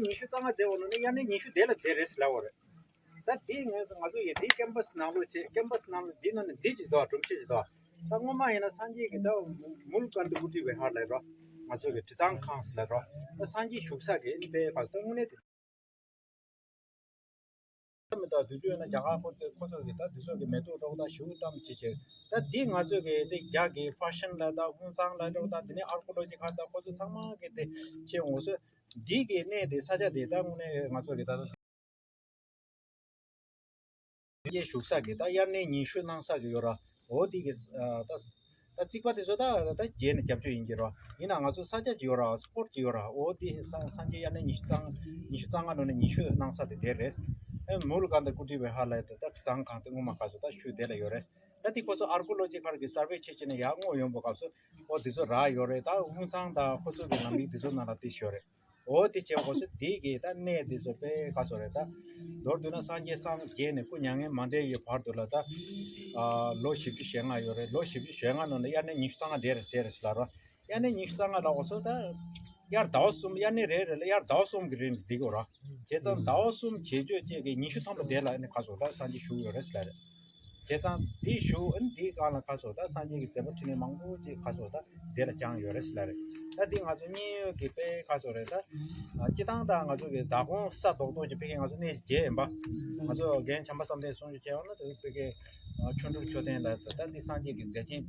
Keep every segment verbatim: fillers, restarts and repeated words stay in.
ཉི་ཤུ་རྩ་ལྔ་མཛད་འོ་ནོ་ནི་དབྱར་གནས་ཉི་ཤུ་དེ་ལ་མཛད་རེད་ལབ་པ་རེད། ད་དེ་ང་ང་ཚོ་ཡི་དེ་ཀེམ་པ་སི་ནང་ལོགས་བྱས་ཀེམ་པ་སི་ནང་ལོགས་འདི་ནང་ནས་འདི་ཅིག་འདུག་སྒྲོམ་གཞི་ཅིག་འདུག་ད་སྔོན་མ་ཡིན་ན་སངས་རྒྱས་ཀྱི་ད་མུ་ལ་ཀ་ནྡ་ཀུ་ཊི་བི་ཧར་ལབ་རོགས། ང་ཚོ་གི་དྲི་གཙང་ཁང་ལབ་རོགས། ད་སངས་རྒྱས་བཞུགས་ས་གི་ཨ་ནི་དཔེ་བར་ད་དངོས་གནས་དེ། མི་དང་དུས་ཚོད་ཡིན་ན་རྒྱ་གར་ཁོ་ཚོས་ཁོ་ཚོ་གི་ད་དུས་ཚོད་ཀྱི་མེ་ཏོག་འདྲ་པོ་ད་ཞུ་གཏམ་བྱེད་བྱེད། ད་འདི་ང་ཚོ་གི་དེ་རྒྱ་གི་ཧྥ་ཤན་ལ་ད་ཧུན་སང་ལ་འདྲ་པོ་ད་དེ་ནས་ཨར་ཀི་ཡོ་ལོ་ཇི་ཁལ་ད་ཁོ་ཚོ་ཚང་མ་གི་དེ་ཆེ་འོང་སོ། འདི་གི་གནས་དེ་ས་ཆ་དེ་ད་དངོས་གནས་ང་ཚོ་གི་ད་ད་སངས་རྒྱས་བཞུགས་ས་གི་ད་དབྱར་གནས་ཉི་ཤུ་གནང་ས་གི་ཡོད་ར། འོ་དེ་གི་ཨ་ད་ད་རྩིག་པ་དེ་ཚོ་ད་ད་རྒྱས་ནས་རྒྱབ་སྐྱོར་ཡིན་གྱི་ར། ཡིན་ན་ང་ཚོ་ས་ཆ་ཅིག་ཡོད་ར། སྤོ་ཊི་ཅིག་ཡོད་ར། འོ་དེ་ས་སངས་རྒྱས་དབྱར་གནས་ཉི་ཤུ་རྩ་ལྔ་ཉི་ཤུ་རྩ་ལྔ་ནང་ནས་ཉི་ཤུ་གནང་ས་དེ་དེ་རེད། ཨེ་མུ་ལ་ཀ་ནྡ་ཀུ་ཊི་བི་ཧར་ལ་ད་ད་དྲི་གཙང་ཁང་དེ་སྔོན་མ་ག་ཚོད་ད་ཤུལ་དེ་ལ་ཡོད་རེད། ད་དེ་ཁོ་ཚོ་ཨར་ཀི་ཡོ་ལོ་ཇི་ཁལ་གི་སར་ཝེ་བྱེད་བྱེད་ནས་ཡར་སྔོག་ཡོང་བའི་སྐབས་སུ་འོ་དེ་ཚོ་རག་ཡོད་རེད། ད་ཧུན་སང་དང་ཁོ་ཚོ་གི་ལམ་རིམ་དེ་ཚོ་ནང་ལ་དེ་ཤོད་རེད། འོ་དེ་བྱས་ཁོ་ཚོ་དེ་གི་ད་གནས་དེ་ཚོ་དཔེ་ག་ཚོད་རེད། ད་མདོར་བསྡུས་ན་སངས་རྒྱས་སངས་རྒྱས་ནས་སྐུ་མྱ་ངན་མ་འདས་ཡི་བར་དུ་ལ་ད་ཨ་ལོ་བཞི་བཅུ་ཞེ་ལྔ་ཡོད་རེད། ལོ་བཞི་བཅུ་ཞེ་ལྔ་ནང་ལ་དབྱར་གནས་ཉི་ཤུ་རྩ་ལྔ་དེ་རེད་ཟེར་རེད་ཟེར་ལ་རོ། དབྱར་གནས་ཉི་ཤུ་རྩ་ལྔ་ལ་འོ་ཚོ་ད་དབྱར་ཟླ་བ་གསུམ་དབྱར་གནས་རེ་རེ་ལ་དབྱར་ཟླ་བ་གསུམ་གི་རིང་འདི་གོ་ར། བྱས་ཙང་ཟླ་བ་གསུམ་བྱེད་སྤྱོད་བཅས་ཀྱི་ཉི་ཤུ་ཐམ་པ་དེ་ལ་ནི་ག་ཚོད་ད་སངས་རྒྱས་བཞུགས་ཡོད་རེད་ཟེར་ལ་རེད། བྱས་ཙང་འདི་ཞུ་ཨ་ནི་འདིའི་སྒང་ལ་ཁ་སོ་ད་སངས་རྒྱས་ཀྱི་མཛད་པ་འཕྲིན་ལས་མང་པོ་ཅིག་ཁ་སོ་ད་དེ་ལ་བསྐྱངས་ཡོད་རེད་ཟེར་ལ་རེད། ད་འདི་ང་ཚོ་མཉན་ཡོད་ཀྱི་དཔེ་ཁ་སོ་རེད་ད། ཨ་སྤྱི་བཏང་ད་ང་ཚོ་གི་ཟླ་གོང་ས་རྡོག་རྡོག་ཅིག་ཕ་གི་ང་ཚོ་གནས་བརྒྱད་ཡིན་པ། ང་ཚོ་རྒན་བྱམས་པ་བསམ་གཏན་གསུང་ཆོས་བྱས་ཡོང་ན་ད་ཕ་གི་ཆོ་འཕྲུལ་མཆོད་རྟེན་ལ་ད་འདི་སངས་རྒྱས་ཀྱི་མཛད་ཆེན་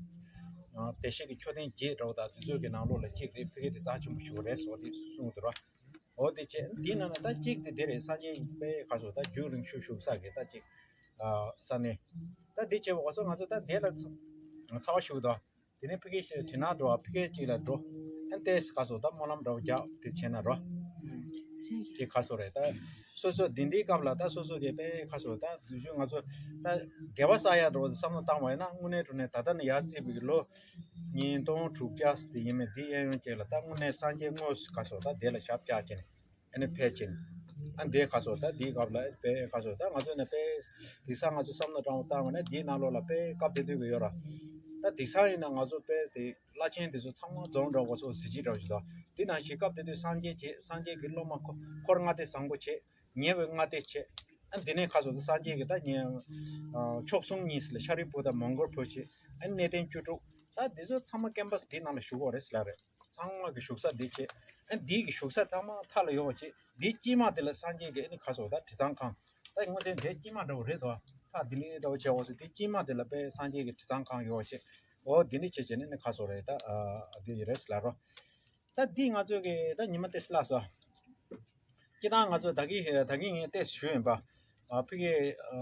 བདེ་གཤེགས་ཀྱི་མཆོད་རྟེན་བརྒྱད་འདྲ་བོ་ད་དེ་ཚོ་གི་ནང་ལོགས་ལ་གཅིག་རེད། ཕ་གི་དེ་རྩ་ཆེན་པོ་ཞིག་རེད་ཟེར་བ་དེ་གསུངས་འདུག་ར། འོ་དེ་བྱས་འདི་ནང་ན་ད་གཅིག་དེ་དེ་རེད། སངས་རྒྱས་དཔེ་ག་སོ་ད་རྒྱུན་རིང་ཤོས་བཞུགས་ས་གི་ད་གཅིག་ས་གནས་ད་འདི་བྱས་པ་ག་སོ་ང་ཚོ་ད་དེ་ལ་ཚ་བ་ཞུགས་དོ། དེ་ནས་ཕ་གི་ཞིག་དྲི་ན་འགྲོ་བ་ཕ་གི་གཅིག་ལ་འགྲོ། ཨན་ཏེས་ག་སོ་ད་སྨོན་ལམ་འདྲ་བོ་རྒྱག་དེ་བྱས་ན་རོ། དེ་ག་སོ་རེད་ད། སོ་སོ་འདི་འདིའི་སྐབས་ལ་ད་སོ་སོ་གི་དཔེ་ག་སོ་ད་དུས་རྒྱུན་ང་ཚོ་ད་དགེ་བ་བསགས་ཡ་འགྲོ་བསམ་བློ་བཏང་བ་ཡིན་ན་དངོས་གནས་དྲང་གནས་ད་ལྟ་ནས་ཡར་བརྩིས་པའི་ལོ་ཉིས་སྟོང་དྲུག་བརྒྱ་དེ་ཡིན་མིན་འདི་གཡས་གཡོན་ཅིག་ལ་ད་དངོས་གནས་སངས་རྒྱས་དངོས་སུ་ག་སོ་ད་དེ་ལ་ཞབས་བཅགས་ཀྱིན། ཨ་ནི་ཕལ་ཆེར། ཨ་འདི་ག་སོ་ད་འདིའི་སྐབས་ལ་དཔེ་ག་སོ་ད་ང་ཚོ་ནས་དཔེ་དེང་སང་ང་ཚོ་བསམ་བློ་དྲང་བོ་བཏང་བ་ན་འདིའི་ནང་ལོགས་ལ་དཔེ་སྐབས་དེ་དུས་ཀྱི་ཡོད་ར། ད་དེང་སང་ཡིན་ན་ང་ཚོ་དཔེ་དེ་བླ་ཆེན་དེ་ཚོ་ཚང་མ་རྫོང་འདྲ་བོ་ཚོ་གཟི་བརྗིད་འདྲ་བོ་ཞིག་འདུག་དེ་ནང་བཞིན་སྐབས་དེ་དུས་སངས་རྒྱས་བྱེད་སངས་རྒྱས་ཀྱི་སློབ་མ་འཁོར་འཁོར་ལྔ་སྡེ་བཟང་པོ་བྱེད། ཉེ་བའི་ལྔ་སྡེ་བྱེད། ཨ་འདི་ནས་ག་སོ་ད་སངས་རྒྱས་ཀྱི་ད་ཉེ་མཆོག་ཟུང་གཉིས་ལ་ཤཱ་རིའི་བུ་དང་མོའུ་འགལ་བུ་བྱེད། ཨ་གནས་བརྟན་བཅུ་དྲུག་ད་དེ་ཚོ་ཚང་མ་ཀེམ་པ་སི་འདི་ནང་ལ་བཞུགས་ཡོད་རེད་ཟེར་ལ་རེད། ཚང་མ་གི་བཞུགས་ས་འདི་བྱེད། ཨ་འདི་གི་བཞུགས་ས་ཚང་མ་མཐའ་ལ་ཡོད་པ་བྱེད། འདི་དཀྱིལ་མ་དེ་ལ་སངས་རྒྱས་ཀྱི་ཨ་ནི་ག་སོ་ད་དྲི་གཙང་ཁང་། ད་དངོས་དོན་དེ་དཀྱིལ་མ་འདྲ་བོ་རེད་དོ། ད་འདི་ལི་འདྲ་བོ་བྱས་འོ་ཟེར་འདི་དཀྱིལ་མ་དེ་ལ་དཔེ་སངས་རྒྱས་ཀྱི་དྲི་གཙང་ཁང་ཡོད་བྱེད། འོ་འདི་ནི་བྱེད་བྱེད་ནི་ནི་ག་སོ་རེད་ད། ཨ་འདི་ཡི་རེད་ཟེར་ལ་རོ། ད་འདི་ང་ཚོ་གི་ད་ཉི་མ་ཏེ་སི་ལ་སོ། སྤྱི་བཏང་ང་ཚོ་ད་གིན་ད་གིན་ངས་ཏེ་སི་ཞུས་ཡིན་པ། ཨ་ཕ་གི་ཨ་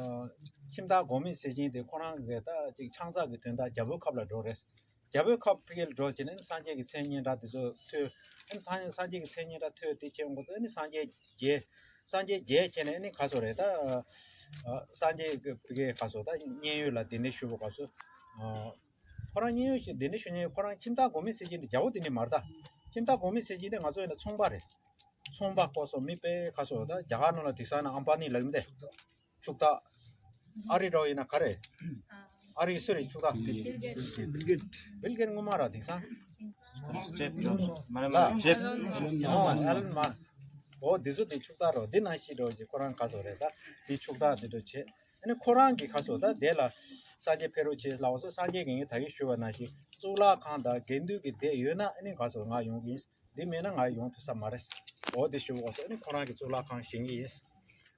ཁྱིམ་བདག་གོང་མའི་སྲས་ཆེན་དེ་ཁོ་རང་གི་ད་ཅིག་ཆང་ས་གི་དོན་དག་རྒྱལ་པོའི་ཁབ་ལ་འགྲོ་རེད། རྒྱལ་པོའི་ཁབ་ཕ་གི་ལ་འགྲོ་བྱས་ནས་སངས་རྒྱས་ཀྱི་མཚན་སྙན་གྲགས་དེ་ཚོ་ཐོས། ཨ་ནི་སངས་སངས་རྒྱས་ཀྱི་མཚན་སྙན་གྲགས་ཐོས་དེ་བྱས་འོང་གི་ཨ་ནི་སངས་རྒྱས་རྒྱལ། སངས་རྒྱས་རྒྱལ་བྱས་ནས་ཨ་ནི་ག་སོ་རེད་ད། ཨ་སངས་རྒྱས་ཀྱི་ཕ་གི་ག་སོ་ད་མཉན་ཡོད་ལ་གདན་འདྲེན་ཞུ་བ་ག་སོ། ཨ་ཁོ་རང་མཉན་ཡོད་ཞིག་གདན་འདྲེན་ཞུ་མཁན་ཁོ་རང་ཁྱིམ་བདག་གོང་མའི་སྲས་ཆེན་དེ་རྒྱལ་པོ་དེ་ནི་མ་རེད་ད། ཁྱིམ་བདག་གོང་མའི་སྲས་ཆེན་དེ་ང་ཚོ་ཡིན་ན་ཚོང་པ་རེད། ཚོང་པ་ཁོ་སོ་མི་དཔེ་ག་སོ་ད་རྒྱ་གར་ནང་ལ་དེང་སང་ན་ཨམ་པ་ནི་ལབ་ཡིན་ཏེ། ཕྱུག་བདག་ཨ་རི་འདྲ་བོ་ཡིན་ན་ག་རེ། ཨ་རི་སུ་རེད་ཕྱུག་བདག་དེ། བིལ་གེ་ཊི་སྔོན་མ་ར་དེང་སང་། སི་ཊིབ་ཇོབ་སི། མ་རེད་མ་རེད། ཇེབ་སི། ཨོ་ཨེ་ལོན་མཱ་སི། ཨོ་དེ་ཚོ་དེ་ཕྱུག་བདག་རོ་དེ་ནང་བཞིན་འགྲོ་ཅིག་ཁོ་རང་ག་སོ་རེད་ད། དེ་ཕྱུག་བདག་དེ་འགྲོ་བྱེད། ཨ་ནི་ཁོ་རང་གི་ག་སོ་ད་དེ་ལ་སངས་རྒྱས་ཕེབས་རོགས་བྱེད་ལབ་སོ། སངས་རྒྱས་ཀྱིས་ངས་ད་གིན་ཞུས་པ་ནང་བཞིན་གཙུག་ལག་ཁང་དང་དགེ་འདུན་གྱི་སྡེ་ཡོད་ན་ཨ་ནི་ག་སོ་ང་ཡོང་གི་ཡིན། འདི་མེད་ན་ང་ཡོང་ཐུབ་ས་མ་རེད། འོ་དེ་ཞུ་བ་སོ་ཨ་ནི་ཁོ་རང་གི་གཙུག་ལག་ཁང་བཞེངས་ཀྱི་ཡིན།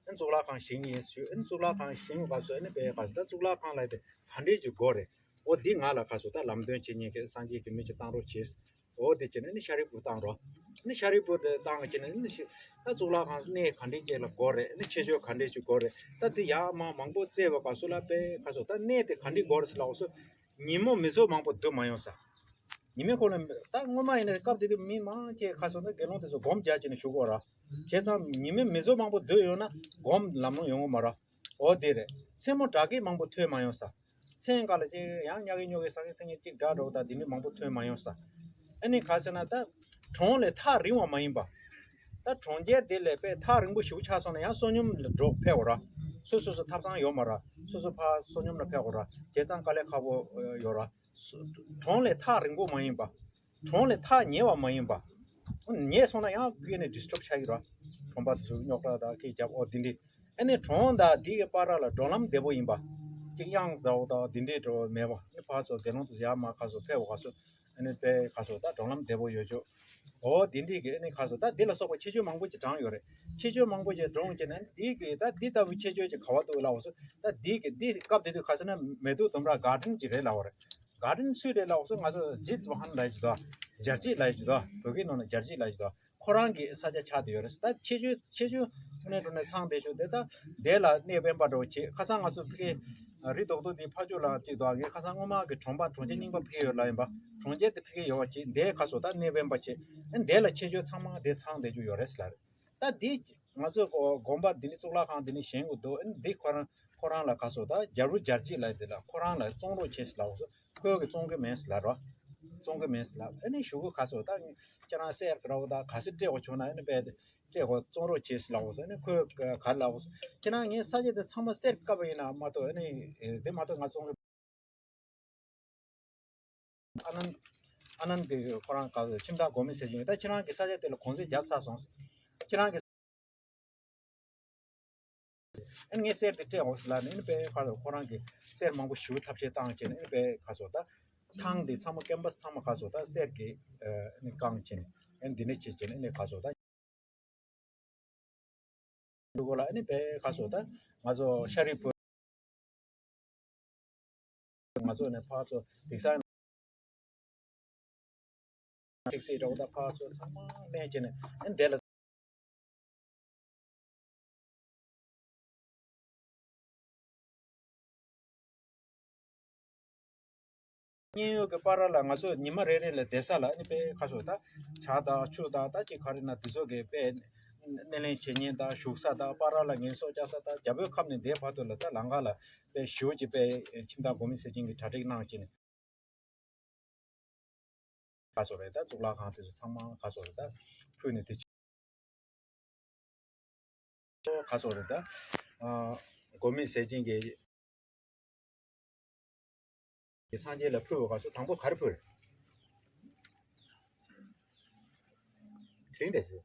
ཨ་ནི་གཙུག་ལག་ཁང་བཞེངས་ཀྱི་ཡིན་ཞུ། ཨ་ནི་གཙུག་ལག་ཁང་བཞེངས་པ་སོ་ཨ་ནི་པའི་ག་སོ་ད་གཙུག་ལག་ཁང་ལ་དེ་ག་འདྲས་ཀྱི་སྒོ་རེད། འོ་འདི་ང་ལ་ག་སོ་ད་ལམ་སྟོན་བྱེད་མཁན་གྱི་སངས་རྒྱས་ཀྱི་མི་ཅིག་བཏང་རོགས་བྱེད། འོ་དེ་བྱས་ནས་ནི་ཤཱ་རིའི་བུ་བཏང་རོགས། ནི་ཤཱ་རིའི་བུ་དེ་བཏང་བྱས་ནས་ནི་ཤི་ད་གཙུག་ལག་ཁང་གནས་ག་འདྲས་ཅིག་ལ་སྒོ་རེད། ནི་ཆེ་ཆུང་ག་འདྲས་ཅིག་སྒོ་རེད། ད་དེ་ཡར་མར་མང་པོ་བཙལ་བ་ག་སོ་ལ་པའི་ག་སོ་ད་གནས་དེ་ག་འདྲས་སྒོ་རེད་ལབ་སོ། ཉིན་མོ་མི་ཚོགས་མང་པོ་འདུ་མ་ཡོང་ས། ཉི་མའི་འཁོར་ལ་ད་སྔོན་མ་ཡིན་ན་སྐབས་དེ་དུས་མི་མང་ཆེ་ཁ་སོ་ན་དགེ་སློང་དེ་ཚོ་སྒོམ་རྒྱག་བྱས་ནས་བཞུགས་ཀྱི་ཡོད་ར། བྱས་ཙང་ཉི་མའི་མི་ཚོགས་མང་པོ་འདུ་ཡོང་ན་སྒོམ་ལམ་ལྷོང་ཡོང་གི་མ་ར། འོ་དེ་རེད། མཚན་མོ་སྦྲག་སྐད་མང་པོ་ཐོས་མ་ཡོང་ས། མཚན་ག་ལ་ཅིག་ཡང་ཉག་གི་ཉོག་གི་ས་ངན་ས་ངན་ཅིག་སྒྲ་འདྲ་བོ་དང་དེ་མི་མང་པོ་ཐོས་མ་ཡོང་ས། ཨ་ནི་ག་ཟེར་ན་ད་གྲོང་ལས་ཐག་རིང་བ་མ་ཡིན་པ། ད་གྲོང་ཁྱེར་དེ་ལས་པས་ཐག་རིང་པོ་ཞེ་པོ་ཆགས་སོང་ན་ཡང་བསོད་སྙོམས་ལ་འགྲོ་ཕེབས་འོ་ར། སོ་སོ་སོ་ཐབ་ཚང་ཡོད་མ་ར། སོ་སོ་ཕར་བསོད་སྙོམས་ལ་ཕེབས་འོ་ར། བྱས་ཙང་དཀའ་ལས་ཁག་པོ་ཡོད་ར། གྲོང་ལས་ཐག་རིང་པོ་མ་ཡིན་པ། གྲོང་ལས་ཐག་ཉེ་བ་མ་ཡིན་པ། ཉེ་སོང་ན་ཡང་ཕ་གི་ནས་ཌི་སི་ཊརབ་ཆགས་ཀྱི་ར། གྲོང་པ་དེ་ཚོ་རྙོག་དྲ་དང་སྐད་རྒྱབ། ཨོ་འདི་འདྲའི་ཨ་ནི་གྲོང་དང་འདི་གི་བར་ལ་འགྲོ་ལམ་བདེ་པོ་ཡིན་པ། ཅིག་གཡང་ཟ་བོ་དང་འདི་འདྲའི་འགྲོ་མེད་པ། ཨ་ནི་ཕར་ཚུར་དགེ་སློང་དེ་ཚོ་ཡར་མར་ཁ་སོ་ཕེབས་པ་ཁ་སོ། ཨ་ནི་དཔེ་ཁ་སོ་ད་འགྲོ་ལམ་བདེ་པོ་ཡོད་ཆོག་ཨོ་དེ་འདྲའི་གི་ཨ་ནི་ཁ་སོ་ད་འདི་ལ་སོགས་པ་ཁྱད་ཆོས་མང་པོ་ཅིག་དྲངས་ཡོད་རེད། ཁྱད་ཆོས་མང་པོ་ཅིག་དྲངས་བྱས་ནས་འདི་གི་ད་འདི་ལྟ་བུའི་ཁྱད་ཆོས་ཅིག་ག་བ་འདུག་ལབ་སོ། ད་འདི་གི་འདི་སྐབས་དེ་དུས་ཁ་སོ་ན་མེ་ཏོག་ལྡུམ་ར་གར་ཌེན་ཅིག་རེད་ལབ་པ་རེད། གར་ཌེན་སུ་རེད་ལབ་སོ། ང་ཚོ་ཇིད་བྷ་ཧན་ལབ་ཀྱི་འདུག་རྒྱལ་སྤྱི་ལབ་ཀྱི་འདུག་བོད་སྐད་ནང་ན་རྒྱལ་སྤྱི་ལབ་ཀྱི་འདུག་ཁོ་རང་གི་ས་ཆ་ཆགས་བསྡད་ཡོད་རེད། ད་ཁྱད་ཆོས་ཁྱད་ཆོས་ས་གནས་འགྲོ་ནས་ཚང་བསྡད་ཤོག་དེ་ད་དེ་ལ་གནས་དབེན་པ་འགྲོ་བྱེད། ཁ་སང་ང་ཚོ་ཕ་གི་རི་རྡོག་རྡོག་དེ་ཕ་ཕྱོགས་ལ་གཅིག་འདུག་ངས་ཁ་སང་སྔོན་མ་གི་གྲོང་པ་གྲོང་ཁྱེར་རྙིང་པ་ཕ་གི་ཡོད་ལ་ཡིན་པ། གྲོང་ཁྱེར་དེ་ཕ་གི་ཡོད་བ་བྱེད། དེ་ཁ་སོ་ད་གནས་དབེན་པ་བྱེད། ཨ་དེ་ལ་ཁྱད་ཆོས་ཚང་མ་དེ་ཚང་བསྡད་རྒྱུ་ཡོད་རེད་ལ་རེད། ད་འདི་ང་ཚོ་དགོན་པ་འདི་ནི་གཙུག་ལག་ཁང་འདི་ནི་བཞེངས་དགོས་འདུག་ཨ་ནི་འདི་ཁོ་རང་ཁོ་རང་ལ་ག་སོ་ད་རྒྱལ་པོ་རྒྱལ་སྤྱི་ལ་འདི་ལ་ཁོ་རང་ལ་བཙོང་རོགས་བྱེད་ལབ་སོ། ཁོས་གི་བཙོང་གི་མེད་ལབ་རོ། བཙོང་གི་མེད་ལབ། ཨ་ནི་ཞུ་གི་ག་སོ་ད་ཁྱེད་རང་གསེར་གི་རོ་ད་ག་སེ་སྤྲད་དགོས་བྱུང་ན་ཨ་ནི་པས་སྤྲད་དགོས་བཙོང་རོགས་བྱེད་ལབ་སོ། ཨ་ནི་ཁོས་ག་ལབ་སོ། ཁྱེད་རང་ངའི་ས་ཆ་དེ་ཚང་མ་གསེར་བཀབ་པ་ཡིན་ན་མ་གཏོགས་ཨ་ནི་དེ་མ་གཏོགས་ང་བཙོང་གི་ཨ་ནན་ཨ་ནན་གྱིས་ཁོ་རང་ག་ཁྱིམ་བདག་གོ་མི་ཟེར་གྱིན་ད་ཁྱེད་རང་གི་ས་ཆ་དེ་ལ་གོང་ཚད་བརྒྱབ་ཚར་སོང་། ཁྱེད་རང་གི་ཨ་ནི་ངས་གསེར་དེ་སྤྲད་འོང་ཟེར་ལབ་ནས་ཨ་ནི་པས་ཁ་སོ་ཁོ་རང་གི་གསེར་མང་པོ་ཞུ་ཐབས་ཤེས་བཏང་བྱས་ནས་ཨ་ནི་པས་ཁ་སོ་ད་ཐང་དེ་ཚང་མ་ཀེམ་པ་སི་ཚང་མ་ཁ་སོ་ད་གསེར་གྱི་ཨ་ནི་བཀང་བྱས་ནས་ཨ་ནི་འདི་ནས་བྱས་བྱས་ནས་ཨ་ནི་ཁ་སོ་ད། འདུག་གོ་ལ་ཨ་ནི་པས་ཁ་སོ་ད་ང་ཚོ་ཤ་རི་བོད་ང་ཚོ་ནས་ཕར་ཚུར་དེང་སང་ཐེག་སེ་འདྲ་བོ་ད་ཕར་ཚུར་ཚང་མ་ལེན་བྱས་ནས་ཨ་ནི་དེ་ལ། མཉན་ཡོད་ཀྱི་པར་ལ་ང་ཚོ་ཉི་མ་རེ་རེ་ལ་བསྡད་ས་ལ་ཨ་ནི་དཔེ་ཁ་ཤོ་ད་ཇ་དང་ཆུ་དང་ད་ཅིག་ག་རེ་ན་དེ་ཚོ་གི་དཔེ་སྣེ་ལེན་བྱེད་མཁན་དང་བཞུགས་ས་དང་པར་ལ་ངལ་གསོ་བཅའ་ས་དང་རྒྱ་བོད་ཁབ་ནས་འདས་བར་དུ་ལ་ད་ལམ་ཁ་ལ་དཔེ་ཞེ་པོ་ཅིག་དཔེ་ཁྱིམ་བདག་གོ་མི་ཟེར་མཁན་གྱི་གྲ་སྒྲིག་གནང་བྱས་ནས། ག་སོ་རེད་ད་གཙུག་ལག་ཁང་དེ་ཚོ་ཚང་མ་ག་སོ་རེད་ད་ཕུལ་ནས་དེ་ག་སོ་རེད་ད་གོ་མི་ཟེར་མཁན་གྱི་སངས་རྒྱས་ལ་ཕུལ་བ་ག་སོ་དང་པོ་ག་རེ་ཕུལ་དྲིན་དེ་ཟེར།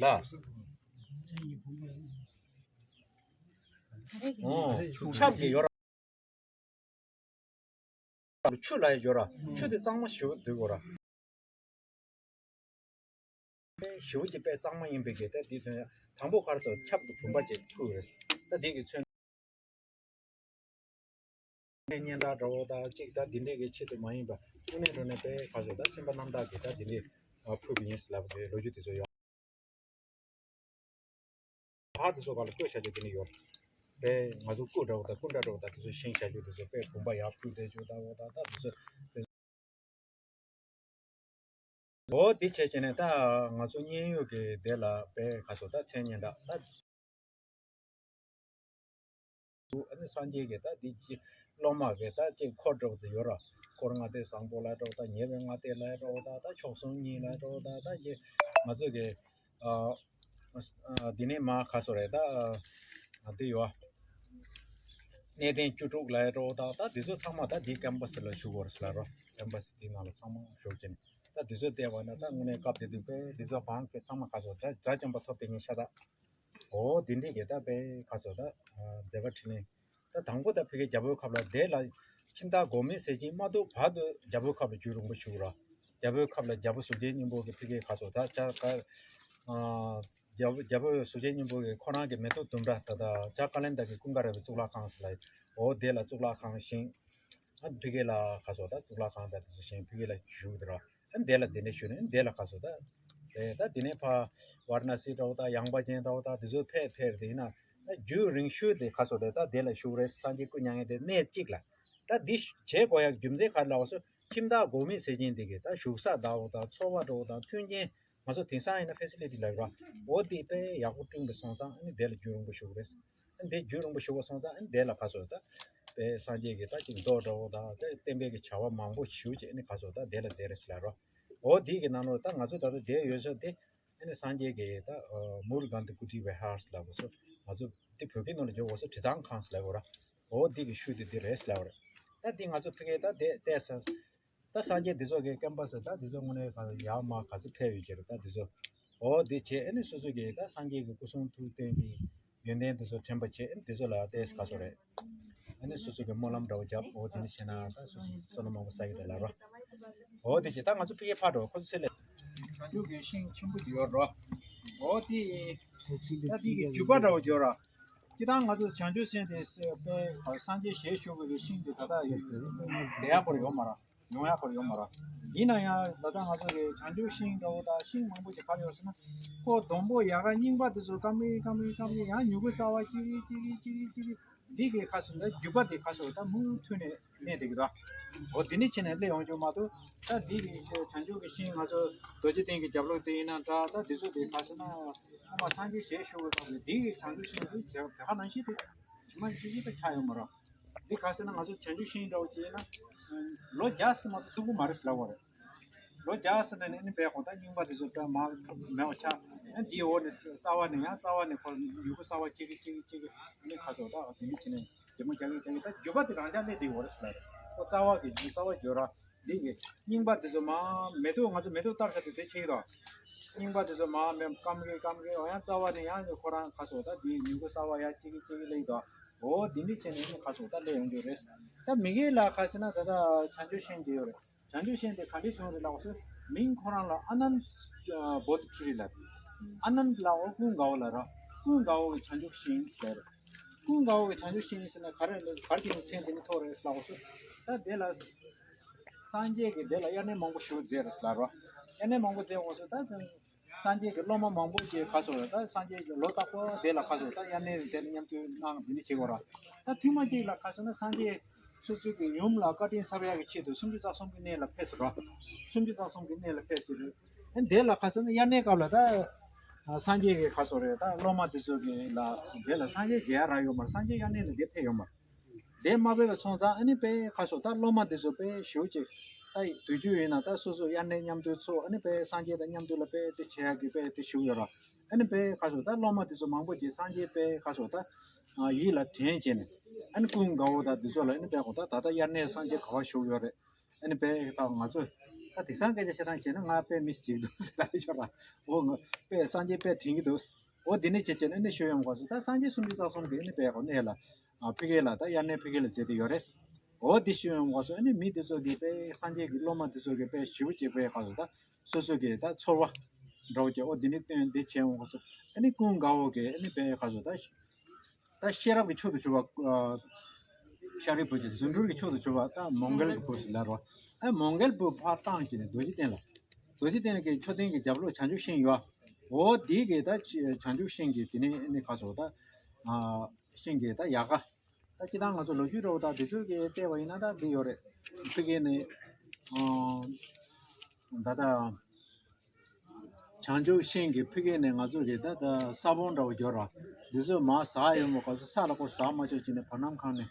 ལ། ཨོ། ཆབ་ཀྱི་ཡོ་ར། ཆུ་ལ་ཡོ་ར། ཆུ་དེ་གཙང་མ་ཞེ་པོ་འདུག་གོ་ར། ཞེ་པོ་ཅིག་དཔེ་གཙང་མ་ཡིན་པའི་གི་ད་འདི་ཐོན་ཡ། དང་པོ་གར་སོ་ཆབ་ཀྱི་བུམ་པ་ཅིག་ཕུལ་རེད། ད་འདི་གི་མཚོན། སྙན་གྲགས་འདྲ་བོ་དང་གཅིག་ད་འདི་འདྲའི་གི་ཆེད་དུ་མ་ཡིན་པ་དངོས་གནས་དྲང་གནས་དཔེ་ག་ཚོད་ད་སེམས་པ་རྣམ་དག་གི་ད་འདི་འདྲའི་ཕུལ་བ་ཡིན་ལབ་པའི་ལོ་རྒྱུས་དེ་ཚོ་ཡོད། ཕར་དེ་ཚོ་ག་ལ་བཀོད་བྱ་རྒྱུ་དེ་ནི་ཡོད། དཔེ་ང་ཚོ་སྐུ་འདྲ་བོ་དང་སྐུ་འདྲ་འདྲ་བོ་དང་དེ་ཚོ་བཞེངས་བྱ་རྒྱུ་དེ་ཚོ་དཔེ་བུམ་པ་ཡར་ཕུལ་བསྡད་རྒྱུ་ད་བོ་ད་ད་དེ་ཚོ། འོ་འདི་བྱས་བྱས་ནས་ད་ང་ཚོ་མཉན་ཡོད་ཀྱི་དེ་ལ་དཔེ་ག་ཚོད་ད་མཚན་སྙན་གྲགས་ད། ཨ་ནི་སངས་རྒྱས་ཀྱི་ད་འདི་ཅི་སློབ་མ་གི་ད་ཅི་འཁོར་འགྲོ་དེ་ཡོད་ར། འཁོར་ལྔ་སྡེ་བཟང་པོ་ལ་འགྲོ་ད་ཉེ་བའི་ལྔ་སྡེ་ལ་འགྲོ་ད་ད་མཆོག་གསུམ་གཉིས་ལ་འགྲོ་ད་ད་ཅི་ང་ཚོ་གི་ཨ་ཨ་འདི་ནས་མ་ག་སོ་རེད་ད་ཨ་འདི་ཡོད། གནས་བརྟན་བཅུ་དྲུག་ལ་འགྲོ་ད་ད་འདི་ཚོ་ཚང་མ་ད་འདི་ཀེམ་པ་སི་ལ་བཞུགས་ཡོད་རེད་ལ་རོ། ཀེམ་པ་སི་འདི་ནང་ལ་ཚང་མ་བཞུགས་ཀྱིན་ད་འདི་ཚོ་བལྟས་པ་ན་ད་དངོས་གནས་སྐབས་དེ་དུས་པས་འདི་ཚོ་བང་གི་ཚང་མ་ག་སོ་ད་དགྲ་བཅོམ་པ་ཐོབ་པའི་ཉིན་ཤ་སྟག་འོ་འདི་འདྲའི་གི་ད་དཔེ་ག་ཚོད་ད་མཛད་པ་འཕྲིན་ལས་ད་དང་པོ་ད་ཕ་གི་རྒྱ་བོད་ཁབ་ལ་དེ་ལ་ཁྱིམ་བདག་གོ་མི་ཟེར་གྱིན་མ་གཏོགས་བར་དུ་རྒྱ་བོད་ཁབ་ལ་རྒྱུན་རིང་པོ་བཞུགས་ར། རྒྱ་བོད་ཁབ་ལ་རྒྱལ་པོ་གཟུགས་ཅན་སྙིང་པོ་གི་ཕ་གི་ག་ཚོད་ད་ཅ་ཀ་རྒྱལ་པོ་རྒྱལ་པོ་གཟུགས་ཅན་སྙིང་པོ་གི་ཁོ་རང་གི་མེ་ཏོག་ལྡུམ་ར་ད་ད་ཅ་ཀ་ལན་ད་གི་ཀུན་དགའ་ར་བའི་གཙུག་ལག་ཁང་ཟེར་ལ་འོ་དེ་ལ་གཙུག་ལག་ཁང་བཞེངས། ཨ་ཕ་གི་ལ་ག་ཚོད་ད་གཙུག་ལག་ཁང་ད་དེ་ཚོ་བཞེངས་ཕ་གི་ལ་བཞུགས་དེ་ར། ཨ་འདི་ལ་འདི་འདྲ་ཞུ་ནས་འདི་ལ་ག་ཚོད་ད། དེ་ད་འདི་ནས་ཕ་ཝཱ་ར་ཎ་སི་འདྲ་བོ་ད་ཡངས་པ་ཅན་འདྲ་བོ་ད་འདི་ཚོ་ཕེབས་ཕེབས་དེ་ཡིན་ན་ད་རྒྱུན་རིང་ཤོས་དེ་ག་ཚོད་རེད་ད་འདི་ལ་བཞུགས་རེད། སངས་རྒྱས་སྐུ་མྱ་ངན་དེ་གནས་གཅིག་ལ་ད་འདི་བྱེད་དགོས་ཡག་རྒྱུ་མཚན་ག་རེ་ལབ་སོ་ཁྱིམ་བདག་གོ་མི་ཟེར་མཁན་དེ་གི་ད་བཞུགས་ས་འདྲ་བོ་ད་འཚོ་བ་འདྲ་བོ་ད་མཐུན་རྐྱེན་ང་ཚོ་དེང་སང་ཡིན་ན་ཕེ་སི་ལི་ཊི་ལབ་ར་འོ་དེ་དཔེ་ཡག་པོ་བསྐྲུན་པ་སོང་ཙང་ཨ་ནི་དེ་ལ་རྒྱུན་རིང་པོ་བཞུགས་རེད། འདི་རྒྱུན་རིང་པོ་ཞུ་བ་སོང་ཙང་འདི་ལ་ག་ཚོད་ད། དཔེ་སངས་རྒྱས་ཀྱི་ད་ཅིག་མདོ་འདྲ་བོ་དང་དེ་བསྟན་པའི་གི་བྱ་བ་མང་པོ་ཞུ་བྱས་ནི་ག་ཚོད་ད་འདི་ལ་མཛད་རེད་ཟེར་ལ་རོ། འོ་འདི་གི་ནང་ལོགས་ད་ང་ཚོ་ད་ལྟ་བསྡད་ཡོད་ས་དེ་ཨ་ནི་སངས་རྒྱས་ཀྱི་ད་མུ་རུ་གན་དི་ཀུ་ཊི་བི་ཧར་ལབ་པ་སོ་ང་ཚོ་འདི་བོད་སྐད་ནང་ལ་འཇོག་པ་སོ་དྲི་གཙང་ཁང་ཟེར་ལབ་ཡོད་ར། འོ་འདི་གི་ཤུལ་དེ་འདི་རེད་ཟེར་ལབ་པ་རེད། ད་འདི་ང་ཚོ་ཕ་གིར་ད་བསྡད་བསྡད་ས། ད་སངས་རྒྱས་འདི་ཚོ་གི་བསྐལ་པ་ཟེར་ད་འདི་ཚོ་དངོས་གནས་ག་ཡར་མར་ག་ཚོད་ཕེབས་ཡོད་ཀྱི་རེད། ད་འདི་ཚོ་འོ་འདི་བྱས་ཨ་ནི་སོ་སོ་གི་ད་སངས་རྒྱས་ཀྱི་སྐུ་གསུང་ཐུགས་རྟེན་གྱི་ཡོན་ཏན་འདི་ཚོ་དྲན་པ་བྱས་ཨ་ནི་འདི་ཚོ་ལ་ཏེས་ག་ཚོད་རེད། ཨ་ནི་སོ་སོ་གི་སྨོན་ལམ་འདྲ་བོ་རྒྱབ། འོ་དེ་ནི་བྱས་ན་ད་སོ་སོ་བསོད་ནམས་མང་པོ་བསགས་ཀྱི་རེད་ལབ་རོ། འོ་དེ་བྱས་ད་ང་ཚོ་ཕ་གིར་ཕར་འགྲོ། ཁོ་ཚོ་ཚེ་ལས་བྱང་ཆུབ་ཀྱི་ཤིང་ཆེན་པོ་ཅིག་ཡོད་རོ། འོ་དེ་ད་དེ་གི་རྒྱུད་པ་འདྲ་བོ་ཡོད་རོ། སྤྱིར་བཏང་ང་ཚོ་བྱང་ཆུབ་སེམས་དེ་སེ་པའི་སངས་རྒྱས་ཞལ་བཞུགས་པའི་ཤིང་དེ་ད་ལྟ་ཡོད་ལས་ཡག་པོ་ཡོད་མ་རེད། ཡོང་ཡག་པོ་ཡོད་མ་རེད། ཡིན་ན་ཡང་ད་ལྟ་ང་ཚོ་གི་བྱང་ཆུབ་ཤིང་འདྲ་བོ་དང་ཤིང་མང་པོ་ཞིག་ག་རེ་ཡོད་ཟེར་ན། ཁོ་སྡོང་པོ་ཡལ་ག་རྙིང་པ་དེ་ཚོ་སྐམ་གི་སྐམ་གི་སྐམ་གི་ཡང་མྱུ་གུ་གསར་བ་གཅིག་གིས་གཅིག་གིས་གཅིག་གིས་གཅིག་གིས་འདི་གི་ཁ་སོ་ད་རྒྱུད་པ་དེ་ཁ་སོ་ད་མུ་མཐུད་ནས་གནས་བསྡད་ཀྱི་རེད། འོ་དེ་ནི་བྱས་ནས་སླེབས་ཡོང་རྒྱུ་མ་གཏོགས་ད་འདི་གི་བྱང་ཆུབ་ཀྱི་ཤིང་ང་ཚོ་རྡོ་རྗེ་གདན་གྱི་རྒྱབ་ལོགས་དེ་ཡིན་ན་འདྲ། ད་འདི་ཚོ་དེ་ཁ་སོ་ན་ཨ་མ་སངས་རྒྱས་ཞལ་བཞུགས་པའི་སྐབས་ལ་འདི་གི་བྱང་ཆུབ་ཤིང་དེ་བྱ་བྱ་ཁ་ནང་བཞིན་དུ་ཇི་མ་ཇི་བཞིན་དུ་ཆགས་ཡོད་མ་རེད། འདི་ག་ཟེར་ན་ང་ཚོ་བྱང་ཆུབ་ཤིང་འདྲ་བོ་ཅིག་ཡིན་ན། ལོ་བརྒྱ་ཙམ་མ་གཏོགས་ཐུག་གི་མ་རེད་ཟེར་ལབ་པ་རེད། ལོ་བརྒྱ་ཟེར་ནས་ནི་ཨ་ནི་པའི་ཁོ་ད་རྙིང་པ་དེ་ཚོ་ད་མར་མེད་པ་ཆགས། ཨ་འདིའི་འོག་ནས་རྩ་བ་ནས་ཡང་རྩ་བ་ནས་ཁོ་མྱུ་གུ་གསར་བ་གཅིག་གིས་གཅིག་གིས་གཅིག་གིས་ཨ་ནི་ཁ་སོ་ད་དེ་འདྲ་བྱས་ནས་རྒྱ་མ་རྒྱ་གིན་རྒྱ་གིན་ད་རྒྱུད་པ་དེ་རང་འཇགས་སླེབས་བསྡད་ཡོད་རེད་ཟེར་ལབ་རེད། ཁོ་རྩ་བ་གི་རྩ་བ་འགྱུར་ར། འདི་གི་རྙིང་པ་དེ་ཚོ་མར་མེ་ཏོག་ང་ཚོ་མེ་ཏོག་བསྟར་ས་དེ་དེ་ཆེ་གི་ར། རྙིང་པ་དེ་ཚོ་མར་མེ་སྐམ་གི་སྐམ་གི་འོ་ཡང་རྩ་བ་ནས་ཡང་ཁོ་རང་ཁ་སོ་ད་དེའི་མྱུ་གུ་གསར་བ་ཡང་གཅིག་གིས་གཅིག་གིས་སླེབས་འདུག་འོ་དེ་འདྲ་བྱས་ནས་ནི་ཁ་སོ་ད་སླེབས་ཡོང་རྒྱུ་རེད། ད་མི་སྒེར་ལ་ཁ་ཤས་ན་ད་ལྟ་བྱང་ཆུབ་ཤིང་དེ་ཡོད་རེད། བྱང་ཆུབ་ཤིང་དེ་ག་འདྲས་བྱུང་རེད་ལབ་སོ། མིང་ཁོ་རང་ལ་ཨ་ནནྡ་བོ་དྷི་ཊི་རི་ལབ། ཨ་ནནྡ་ལབ་འོ་ཀུན་དགའ་བོ་ལབ་ར། ཀུན་དགའ་བོ་གི་བྱང་ཆུབ་ཤིང་ཟེར། ཀུན་དགའ་བོ་གི་བྱང་ཆུབ་ཤིང་ཟེར་ན་ག་རེ་ག་རེ་གི་མཚན་དེ་ནི་ཐོགས་རེད་ལབ་སོ། ད་དེ་ལ་སངས་རྒྱས་ཀྱིས་དེ་ལ་དབྱར་གནས་མང་པོ་ཞིག་མཛད་རེད་ལབ་ར། དབྱར་གནས་མང་པོ་མཛད་འོང་སོ། ད་སངས་རྒྱས་ཀྱི་སློབ་མ་མང་པོ་ཅིག་ཁ་སོ་ད་སངས་རྒྱས་ཀྱི་ལོ་རྟག་པར་དེ་ལ་ཁ་སོ་ད་དབྱར་གནས་དེ་མཉམ་དུ་གནང་འདི་ནི་བྱེད་དགོས་ར། ད་ཐེངས་མ་གཅིག་ལ་ཁ་སོ་ན་སངས་རྒྱས་སོ་སོ་གི་ཡུམ་ལ་བཀའ་དྲིན་གསབ་ཡག་གི་ཆེད་དུ་སུམ་ཅུ་རྩ་གསུམ་གྱི་གནས་ལ་ཕེབས་སོ་ར། སུམ་ཅུ་རྩ་གསུམ་གྱི་གནས་ལ་ཕེབས་ཟེར་རེད། ཨ་དེ་ལ་ཁ་སོ་ན་དབྱར་གནས་སྐབས་ལ་ད་སངས་རྒྱས་ཀྱི་ཁ་སོ་རེད། ད་སློབ་མ་དེ་ཚོ་གི་ལ་དེ་ལ་སངས་རྒྱས་མཇལ་ཡག་རག་ཡོད་མ་རེད། སངས་རྒྱས་དབྱར་གནས་ལ་དེ་ཕེབས་ཡོད་མ་རེད། དེ་མ་ཕེབས་པ་སོང་ཙང་ཨ་ནི་དཔེ་ཁ་སོ་ད་སློབ་མ་དེ་ཚོ་དཔེ་ཞེ་པོ་ཅིག་ད་དུས་རྒྱུན་ཡིན་ན་ད་སོ་སོ་དབྱར་གནས་མཉམ་དུ་ཚོགས། ཨ་ནི་དཔེ་སངས་རྒྱས་དང་མཉམ་དུ་ལ་དཔེ་དེ་བྱེད་ཡག་གི་དཔེ་དེ་ཞུ་ཡོད་ར། ཨ་ནི་དཔེ་ཁ་སོ་ད་སློབ་མ་དེ་ཚོ་མང་པོ་ཅིག་སངས་རྒྱས་དཔེ་ཁ་སོ་ད་ཡིད་ལ་དྲན་བྱས་ནས་ཨ་ནི་ཀུན་དགའ་བོ་དང་དེ་ཚོ་ལ་ཨ་ནི་དཔེ་ཁོ་ད་ད་ལྟ་དབྱར་གནས་སངས་རྒྱས་ག་པར་བཞུགས་ཡོད་རེད། ཨ་ནི་དཔེ་ད་ང་ཚོ་ད་དེང་སང་སྐད་ཆ་བཤད་སྟངས་བྱས་ན་ང་དཔེ་མི་སྲིད་ཅིག་འདུག་ཟེར་ལབ་ཡོད་ར། འོ་ང་དཔེ་སངས་རྒྱས་དཔེ་དྲན་གྱི་འདུག་འོ་འདི་ནས་བྱས་བྱས་ནས་ནི་ཞུ་ཡོང་ག་སོ། ད་སངས་རྒྱས་སུམ་ཅུ་རྩ་གསུམ་གྱི་ནི་དཔེ་ཁོ་གནས་ལ་ཕ་གི་ལ་ད་དབྱར་གནས་ཕ་གི་ལ་མཛད་དེ་ཡོད་རེད། འོ་འདི་ཞུ་ཡོང་ག་སོ། ཨ་ནི་མི་དེ་ཚོ་གི་དཔེ་སངས་རྒྱས་ཀྱི་སློབ་མ་དེ་ཚོ་གི་དཔེ་ཞེ་པོ་ཅིག་དཔེ་ག་སོ་ད་སོ་སོ་གི་ད་ཚོར་བ་འདྲ་བོ་ཅིག་འོ་འདི་ནི་སྟོན་འདི་བྱས་ཡོང་ག་སོ། ཨ་ནི་ཀུན་དགའ་བོ་གི་ཨ་ནི་དཔེ་ག་སོ་ད་ད་ཤེས་རབ་ཀྱི་མཆོག་ཏུ་གྱུར་པ་ཤཱ་རིའི་བུ་ཅིག་རྫུ་འཕྲུལ་གྱི་མཆོག་ཏུ་གྱུར་པ་ད་མོའུ་འགལ་གྱི་བུ་ཟེར་ལབ་རོ། ཨ་མོའུ་འགལ་བུ་ཕར་བཏང་བྱས་ནས་རྡོ་རྗེ་གདན་ལ། རྡོ་རྗེ་གདན་གྱི་མཆོད་རྟེན་གྱི་རྒྱབ་ལོགས་བྱང་ཆུབ་ཤིང་ཡོད། འོ་དེའི་གི་ད་བྱང་ཆུབ་ཤིང་གི་དེ་ནས་ནི་ག་སོ་ད་ཤིང་གི་ད་ཡལ་ག་ད་སྤྱིར་བཏང་ང་ཚོ་ལོ་རྒྱུས་འདྲ་བོ་ད་དེ་ཚོ་གི་བལྟས་པ་ཡིན་ན་ད་འདི་ཡོད་རེད། ཕ་གི་ནས་ད་ད། བྱང་ཆུབ་ཤིང་གི་ཕ་གི་ནས་ང་ཚོ་གི་ད་ད་ས་བོན་འདྲ་བོ་འབྱོར་ར། འདི་ཚོ་མར་ཟག་ཡོང་བ་ག་ཚོད་ས་ལ་སྐོར་ཟག་མ་ཆོག་བྱས་ནས་བར་སྣང་ཁང་ནས་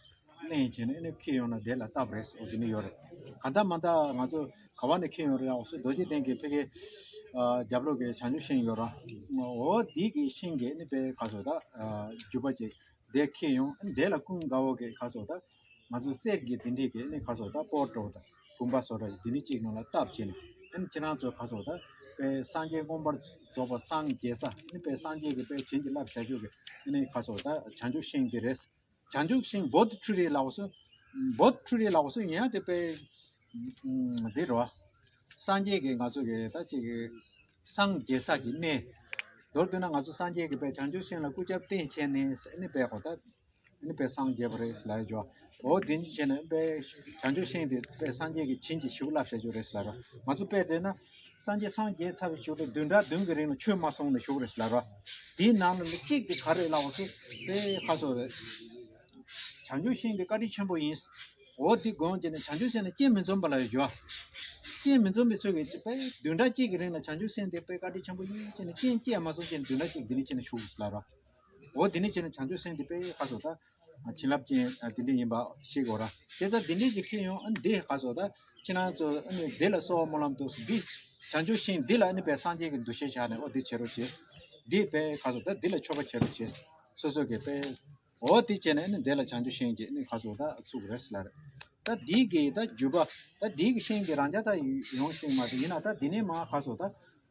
ལེན་བྱས་ནས་ཨ་ནི་འཁྱེར་ཡོང་ན་དེ་ལ་བཏབ་རེད་ཟེར་འོ་དེ་ནི་ཡོད་རེད། གང་ལྟར་མ་ལྟར་ང་ཚོ་ག་བ་ནས་འཁྱེར་ཡོང་རེད་ཨོ་སོ་རྡོ་རྗེ་གདན་གྱི་ཕ་གི་རྒྱབ་ལོགས་ཀྱི་བྱང་ཆུབ་ཤིང་ཡོད་ར། འོ་དེ་གི་ཤིང་གི་ཨ་ནི་དཔེ་ག་ཚོད་ད་རྒྱུད་པ་ཅིག་དེ་འཁྱེར་ཡོང་ཨ་ནི་དེ་ལ་ཀུན་དགའ་བོ་གི་ག་ཚོད་ད། ང་ཚོ་གསེར་གྱི་དེ་འདྲས་ཀྱི་ནི་ཁ་སོགས་ད་སྤོར་འགྲོ་དང་བུམ་པ་སོགས་ར་དེ་ནི་གཅིག་ནང་ལ་བཏབ་བྱས་ནས་ཨ་ནི་ཁྱེད་རང་ཚོ་ཁ་སོགས་ད་དཔེ་སངས་རྒྱས་མངོན་པར་རྫོགས་པ་སངས་རྒྱས་ས་ཨ་ནི་དཔེ་སངས་རྒྱས་ཀྱི་དཔེ་བྱིན་གྱིས་བརླབས་བྱ་རྒྱུ་གི་ཨ་ནི་ཁ་སོགས་ད་བྱང་ཆུབ་ཤིང་དེ་རེད། བྱང་ཆུབ་ཤིང་བོ་དྷི་ཊཱི་རི་ལབ་སོ། བོ་དྷི་ཊཱི་རི་ལབ་སོ་ཡིན་ཡང་དེ་དཔེ་འདི་རོ། སངས་རྒྱས་ཀྱི་ང་ཚོ་གི་ད་ཅིག་གི་སངས་རྒྱས་ས་ཀྱི་གནས། མདོར་བསྡུས་ན་ང་ཚོ་སངས་རྒྱས་ཀྱི་དཔེ་བྱང་ཆུབ་ཤིང་ལ་སྐུ་རྒྱབ་བརྟེན་བྱས་ནས་ཨ་ནི་དཔེ་ཁོ་ད། ཨ་ནི་དཔེ་སངས་རྒྱས་པ་རེད་ལབ་ཡོད་ཀྱོ། འོ་དེ་འདྲ་བྱས་ནས་དཔེ་བྱང་ཆུབ་ཤིང་དེ་དཔེ་སངས་རྒྱས་ཀྱི་བྱིན་གྱིས་ཞིག་བརླབས་བྱ་རྒྱུ་རེད་ལབ་རོ། ང་ཚོ་དཔེ་བལྟས་ན་སངས་རྒྱས་སངས་རྒྱས་ཚར་བའི་གཞུག་ལ་བདུན་ཕྲག་བདུན་གྱི་རིང་ལ་ཆོས་མ་གསུངས་ནས་བཞུགས་རེད་ལབ་རོ། དེའི་ནང་ལ་གཅིག་དེ་ག་རེ་ལབ་སོ། དཔེ་ཁ་སོ་རེད། བྱང་ཆུབ་ཤིང་དེ་བཀའ་དྲིན་ཆེན་པོ་ཡིན། འོ་དེ་དགོངས་བྱས་ནས་བྱང་ཆུབ་སེམས་ནི་རྐྱེན་མི་འཛོམས་པ་ལ་ཡོད་ཀྱོ། རྐྱེན་མི་འཛོམས་པའི་ཚུལ་གྱིས་དཔེ་བདུན་ཕྲག་གཅིག་གི་རིང་ལ་བྱང་ཆུབ་སེམས་དེ་དཔེ་བཀའ་དྲིན་ཆེན་པོ་ཡིན་བྱས་ནས་རྐྱེན་ཅི་ཡང་མ་འཛོམས་བྱས་ནས་བདུན་ཕྲག་གཅིག་དེ་ནས་བྱས་ནས་བཞུགས་རེད་ལབ་རོ། འོ་དེ་ནས་བྱས་ནས་བྱང་ཆུབ་སེམས་དེ་དཔེ་ཁ་སོ་ད། བྱིན་རླབས་ཅན་དེ་འདྲ་ཡིན་པ་ཤེས་དགོས་ར། དེ་ལྟར་དེ་འདྲ་ཞིག་ཁྱེར་ཡོང་ཨ་ནི་དེ་ཁ་སོ་ད། ཁྱེད་རང་ཚོ་ཨ་ནི་དེ་ལ་གསོལ་བ་སྨོན་ལམ་འདུག་འདི། བྱང་ཆུབ་ཤིང་འདི་ལ་ཨ་ནི་དཔེ་སངས་རྒྱས་ཀྱི་འདུ་ཤེས་བཞག་ནས་འོ་དེ་བྱེད་རོགས་བྱེད། འདི་དཔེ་ཁ་སོ་ད་འདི་ལ་ཆོ་ག་བྱེད་རོགས་བྱེད། སོ་སོ་གི་དཔེ། འོ་དེ་བྱས་ནས་ཨ་ནི་དེ་ལ་བྱང་ཆུབ་ཤིང་གི་ཨ་ནི་ཁ་སོ་ད་ཚུགས་རེད་ལབ་རེད། ད་འདི་གི་ད་རྒྱུ་པ་ད་འདི་གི་ཤིང་གི་རང་ཅག་ད་ཡོང་ཤིང་མ་རེད། ཡིན་ན་ད་འདི་ནས་མ་ག་སོ་ད་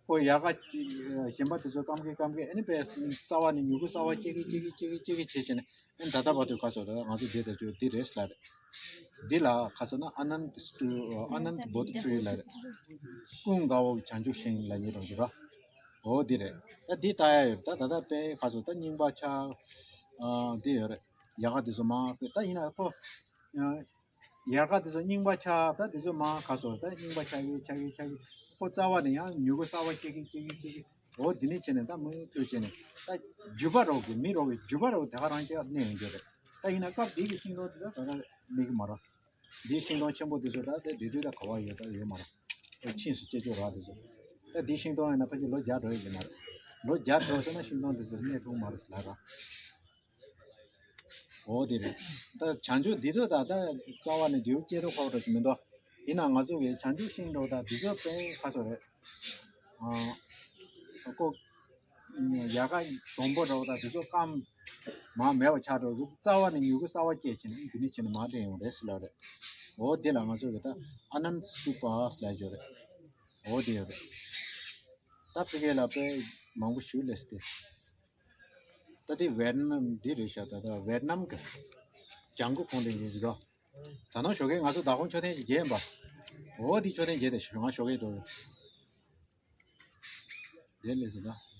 ཁོ་ཡལ་ག་གཞན་པ་དེ་ཚོ་སྐམ་གི་སྐམ་གི་ཨ་ནི་པས་རྩ་བ་ནས་མྱུ་གུ་གསར་བ་སྐྱེ་གི་སྐྱེ་གི་སྐྱེ་གི་སྐྱེ་གི་བྱས་བྱས་ནས་ཨ་ནི་ད་ལྟ་བར་དུ་ག་སོ་ད་ང་ཚོ་འདི་ད་ཚོ་འདི་རེད་ལབ་རེད། འདི་ལ་ག་སོ་ན་ཨ་ནནད་ཨ་ནནད་བོ་དྷི་ཊི་རི་ལབ་རེད། ཀུན་དགའ་བོ་གི་བྱང་ཆུབ་ཤིང་ལབ་ཉེ་རང་ཞིག་ར། འོ་འདི་རེད། ད་འདི་ལྟ་ཡ་ཡོད་ད་ད་ལྟ་པས་ག་སོ་ད་རྙིང་པ་ཆགས་འདི་ཡོད་རེད། ཡལ་ག་འདི་ཚོ་མང་པས་ད་ཡིན་ན་ཁོ། ཡལ་ག་དེ་ཚོ་རྙིང་པ་ཆགས་ད་དེ་ཚོ་མང་ག་སོ་ད་རྙིང་པ་ཆགས་ཡོད་ཆགས་ཡོད་ཆགས་ཡོད། ཁོ་རྩ་བ་ནས་ཡང་མྱུ་གུ་གསར་བ་སྐྱེ་གི་སྐྱེ་གི་སྐྱེ་གི། འོ་འདི་ནས་བྱས་ནས་ད་མུ་མཐུད་བྱས་ནས་ད་རྒྱུ་པ་རོགས་ཀྱི་མི་རོགས་ཀྱི་རྒྱུ་པ་རོགས་དེ་ག་རང་སྐྱེ་གནས་ཡོང་རྒྱུ་རེད། ད་ཡིན་ན་སྐབས་འདི་གི་ཤིང་སྡོང་དེ་ཚོ་ད་ད་གནས་གི་མ་རེད། འདིའི་ཤིང་སྡོང་ཆེན་པོ་དེ་ཚོ་ད་ད་དེ་དུས་ད་ག་བ་ཡོད་ད་ཡོད་མ་རེད། ཨེ་ཕྱིས་སུ་སྐྱེ་ཆོག་ར་དེ་ཚོ། ད་འདིའི་ཤིང་སྡོང་ཡིན་ན་ཕལ་ཆེར་ལོ་བརྒྱ་འགྲོ་ཡི་གི་མ་རེད། ལོ་བརྒྱ་འགྲོ་སོང་ན་ཤིང་སྡོང་དེ་ཚོ་གནས་ཐུབ་མ་རེད་ལ་ར། འོ་དེ་རེད། ད་བྱང་ཆུབ་འདི་ཚོ་ད་ལྟ་རྩ་བ་ནས་རྒྱུ་སྐྱེ་རུ་ཁོག་འགྲོ་གི་མི་འདུག་ཡིན་ན་ང་ཚོ་གི་བྱང་ཆུབ་ཤིང་འགྲོ་ད་འདི་ཚོ་དཔེ་ཁ་སོ་རེད། ཨ་ཀོ་ཡལ་ག་སྡོང་པོ་འགྲོ་ད་འདི་ཚོ་སྐམ་མ་མེད་པ་ཆགས་འགྲོ་གི་རྩ་བ་ནས་མྱུ་གུ་གསར་བ་སྐྱེས་ཕྱིན་འདི་ནས་ཕྱིན་མ་འདྲེན་ཡོང་རེད་ཟེར་ལ་རེད། འོ་དེ་ལ་ང་ཚོ་གི་ད་ཨ་ནནད་སྟུ་པ་ཟེར་ལ་ཡོད་རེད། འོ་དེ་ཡོད་རེད། ད་ཕ་གི་ལ་དཔེ་མང་པོ་ཞུ་ལས་ཏེ། ད་དེ་ཝེར་ནམ་འདི་རེད་ཤག་ད་ལྟ་ཝེར་ནམ་གི་ལྗང་གུ་ཁོང་དེ་ཡིན་ཟིག་གོ། ད་ནང་ཞོགས་ཀས་ང་ཚོ་ཟླ་གོང་མཆོད་རྟེན་གྱི་རྗེས་ཡིན་པ། འོ་དེ་མཆོད་རྟེན་རྗེས་དེ་ང་ཞོགས་ཀས་འགྲོ་ཡོད། དེ་ལས་ཟིག་ད།